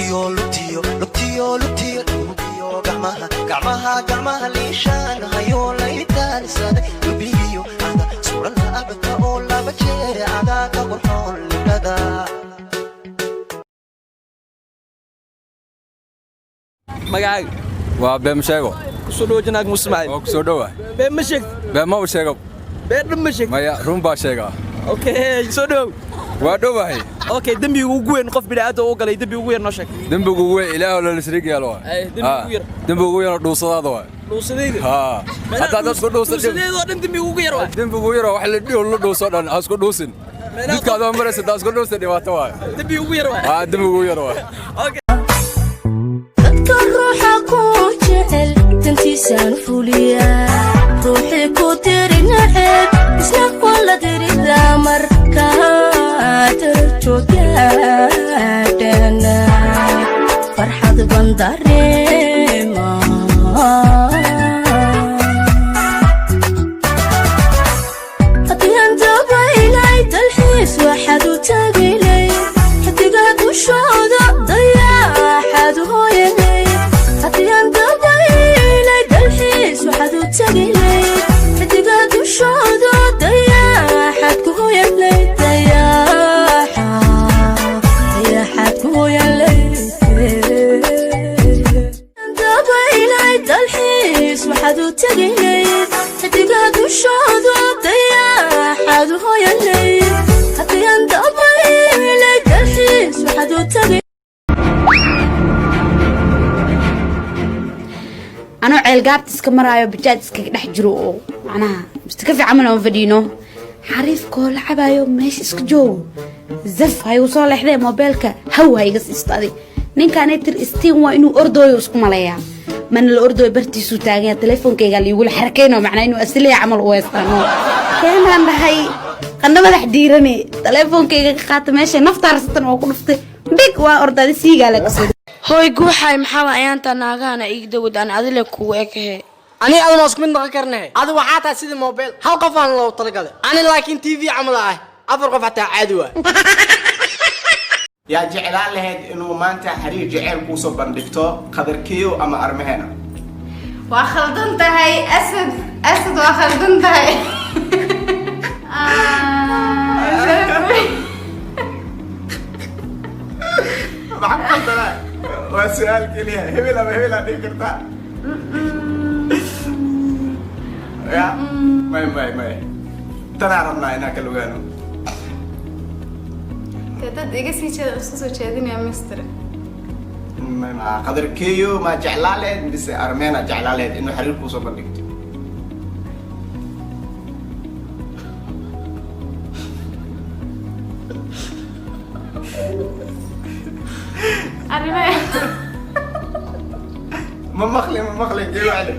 Lugtiyo, lugtiyo, lugtiyo, lugtiyo, lugtiyo, gacmaha, gacmaha, gacmaha liishaan hayoo laytaalsaday lubigiyo ada suran laabta oo laba jeer adaa ka qurxoon libdhada. Magacaaga? Waa Beem Sheego. Kusoo dhawo janaag Musmacil. Waa kusoo dhowaa. Been ma sheegto? Been ma u sheego. Been dhan ma sheegto? Maya, run baa sheegaa. Okay, soo dhawow. Waa dhowahay. Okay, dembiga ugu weyn qof bini'aadam u galay, dembiga ugu yar noo sheeg. Dembigu ugu weyn Ilaahu la shariik yeelo waa. Ay, dembiga ugu yar. Dembigu ugu yar dhuusadaada waa. Dhuusadayda? Haa, haddaad isku dhuusa. Dhuusadayda oo dhan dembiga ugu yar waa. Dembigu ugu yar waa wax la dhiho la dhuuso dhan ha isku dhuusin. Jidka adoo maraysa haddaa isku dhuusa, dhibaato waay. Dembiga ugu yar waa. Haa, dembigu ugu yar waa. Okay. Dadka ruuxa ku jecel dantiisaan fuliyaa, ruuxii ku diri naceb isna waa la diridaa markaa darajo gaadhana farxad ban dareema. Haddii aan dabaylay dalxiis waxaad u tagaylay xidigaha dushooda dayaxaad hooyanay. Haddii aan dabaylay dalxiis waxaad u tagaylay xidigaha dushooda dayaxaad ku hooyanay, dayaxa dayaxaad ku hooyanay. Dabaylay dalxiis waxaad u tagaylay xidigaha dushooda dayaxaad hooyanay. Haddii aan dabaylay dalxiis waxaad u tagay. Anoo Ceelgaabta iska maraayo, bajaaj iskaga dhex jiro oo macnaha mustakafi camal aan fadhiino, xariifkoo la cabaayo meesha iska joogo zaf ha igu soo leexdee, moobeelka haw ha iga siisto. Adig ninkaanay tir istiin waa inuu ordooyo isku maleeyaa, mana la ordooyo, bartiisuu taaganya. Teleefonkaygaa liigula xarakeyno, macnaa inuu asiliya camal u haystaano. Keenaan dhahay qandho madax diirane, teleefonkayga ka qaata, meesha naftaa rasatan oo ku dhuftay big waa ordaadi siigaa la kasoo. Hooy guuxaay, maxaa ayaanta naagahana iig dawad aan adile kugu ekahe? Ani adama isku mid noqon karne. Adi waxaa tahay sidii mobile, hal qof aan loogu talagalay. Ani laakiin TV camal ah, afar qof xataa caadi waay. Yaa jeclaan lahayd inuu maanta xiriir jeceyl kuusoo bandhigto, Qadarkiyo ama Armahena? Waa khaldan tahay, Asad. Asad, waa khaldan tahay. Maxaa ku qaldanaa? Waa su-aal keliya, hebel ama hebel aad dhihi kartaa. Ya may may may, tanaa rabnaa inaan kala ogaano. Dee dad iga sii jeeda isku soo jeedinaya, mister. May, ma Qadarkeeyo ma jeclaan lahayd mise Armena jeclaan lahayd inuu xiriir kuusoo bandhigto? Arrimaha Ma maqli, ma maqli, geewacle.